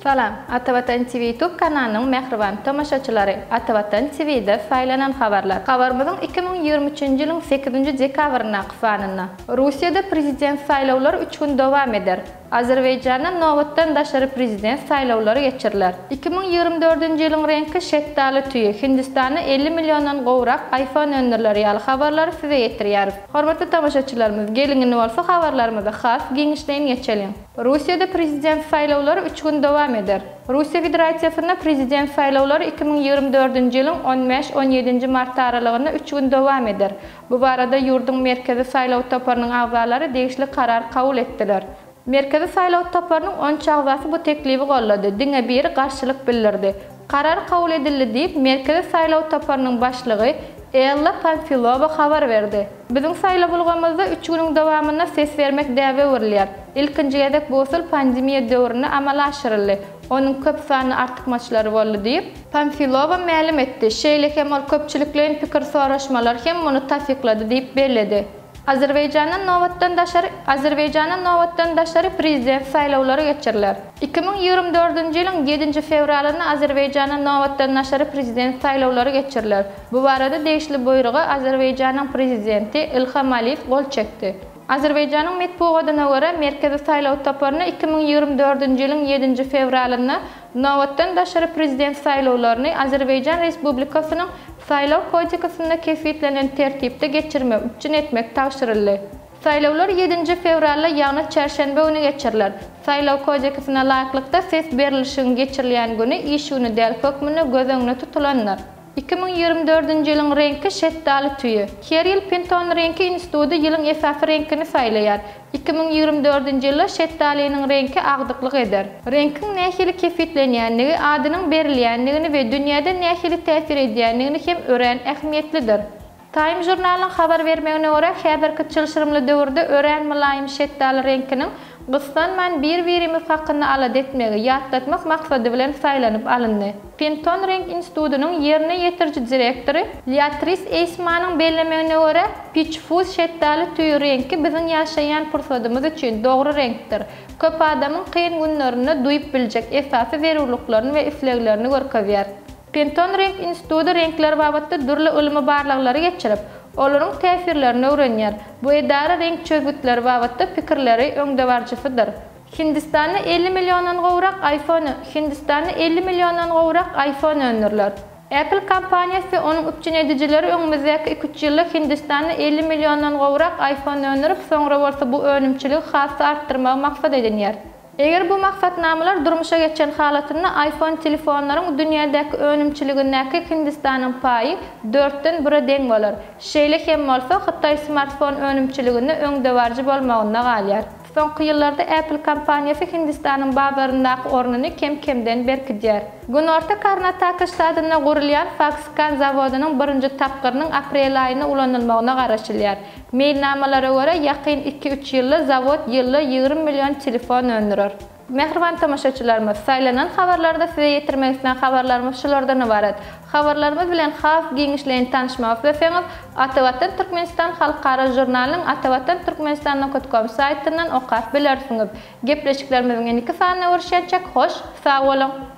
Salam, Atavatan TV YouTube kanalynyň mähriban tomaşaçylary! Atavatan TV-de saýlanan habarlar. Habarymyzyň 2023-nji ýylyň sekizinji dekabryndaky sanynda. Russiýada prezident saýlawlary üç gün dowam eder. Azerbaýjanda nobatdan daşary prezident saýlawlary geçiriler. 2024-nji ýylyň reňki şetdaly tüýi, Hindistanda 50 milliondan gowrak iPhone öndüriler ýaly habarlary size ýetirýäris. Hormatly tomaşaçylarymyz, geliň indi bolsa habarlarymyza has giňişleýin geçeliň. Russiýada prezident saýlawlary üç gün dowam eder. Russiýa Federasiýasynda prezident saýlawlary 2024-nji ýylyň on bäş, on ýedinji marty aralygynda üç gün dowam eder. Bu barada ýurduň Merkezi saýlaw toparynyň agzalary degişli karar kabul etdiler. Merkezi saýlaw toparynyň on üç agzasy bu teklibi goldady, diňe biri garşylyk bildirdi. Karar kabul edildi diýip, Merkezi saýlaw toparynyň başlygy Ella Pamfilowa habar berdi. Biziň saýlaw ulgamymyzda üç günüň dowamynda ses bermek däbe öwrülýär. Ilkinji gezek bu usul pandemiýa döwründe amala aşyryldy. Onuň köp sanly artykmaçlary boldy diýip, Pamfilowa mälim etdi. Şeýle hem ol köpçülikleýin pikir soraşmalar hem muny tassyklady diýip belledi. Azerbaýjanda nobatdan daşary Azerbaýjanda nobatdan daşary prezident saýlawlary geçiriler. 2024-nji ýylyň ýedinji fewralynda Azerbaýjanda nobatdan daşary prezident saýlawlary geçiriler. Bu barada degişli buýruga Azerbaýjanyň prezidenti Ilham Aliýew gol çekdi. Azerbaýjanyň metbugadyna görä, Merkezi saýlaw toparyna 2024-nji ýylyň ýedinji fewralynda nobatdan daşary prezident saýlawlaryny Azerbaýjan Respublikasynyň Saýlaw kodeksinde kesgitlenen tertipde geçirmegi üpjün etmek tabşyryldy. Saýlawlar ýedinji fewralda, ýagny çarşenbe güni geçiriler. Saýlaw kodeksine laýyklykda, ses berlişigiň geçirilýän güni iş güni däl hökmünde göz öňünde tutulandyr. 2024-nji ýylyň reňki şetdaly tüýi. Her ýyl Pantone reňki instituty ýylyň esasy reňkini saýlaýar. 2024-nji ýylda şetdalynyň reňki agdyklyk eder. Reňkiň nähili kesgitlenýändigi, adynyň berilýändigini we dünýäde nähili täsir edýändigini hem örän ähmiýetlidir. Time žurnalynyň habar bermegine görä, häzirki çylşyrymly döwürde örän mylaýym şetdaly reňkiniň gyssanman bir-birimiz hakynda alada etmegi ýatlatmak maksady bilen saýlanyp alyndy. Pantone reňk institutynyň ýerine ýetiriji direktory Leatris Eýsmanyň bellemegine görä, Peach Fuzz şetdaly tüýi reňki biziň ýaşaýan pursadymyz üçin dogry reňkdir. Köp adamyň kyn günlerinde duýup biljek esasy zerurlyklaryny we isleglerini görkezýär. Pantone reňk instituty reňkler babatda dürli ylmy barlaglary geçirip, olaryň täsirlerini öwrenýär. Bu edara reňk çözgütleri babatda pikirleri öňdebaryjysydyr. Hindistanda 50 milliondan gowrak iPhone Hindistanda 50 milliondan gowrak iPhone öndüriler. Apple kompaniýasy we onuň üpjün edijileri öňümizdäki iki-üç ýylda Hindistanda 50 milliondan gowrak iPhone öndürip, soňra bolsa bu önümçiligi has-da artdyrmagy maksat edinýär. Eger bu maksatnamalar durmuşa geçen halatynda iPhone telefonlaryň dünýädäki önümçiligindäki Hindistanyň paýy dörtden bire deň bolar. Şeýle hem bolsa, Hytaý smartfon önümçiliginde öňdebaryjy bolmagynda galýar. Soňky ýyllarda Apple kompaniýasy Hindistanyň bazaryndaky ornuny kem-kemden berkidýär. Günorta Karnataka ştatynda gurulýan Foxconn zawodynyň birinji tapgyrynyň aprel aýynda ulanylmagyna garaşylýar. Meýilnamalara görä, ýakyn iki-üç ýylda zawod ýylda 20 million telefon öndürer. Mähriban tomaşaçylarymyz, saýlanan habarlarda size ýetirmek islän habarlarymyz şulardan ybarat. Habarlarymyz bilen has giňişleýin tanyşmak isleseňiz, Atavatan Türkmenistan halkara žurnalynyň atavatan türkmenistan nokat kom saýtyndan okap bilersiňiz. Gepleşiklerimiziň indiki sanynda görüşýänçäk hoş, sag boluň!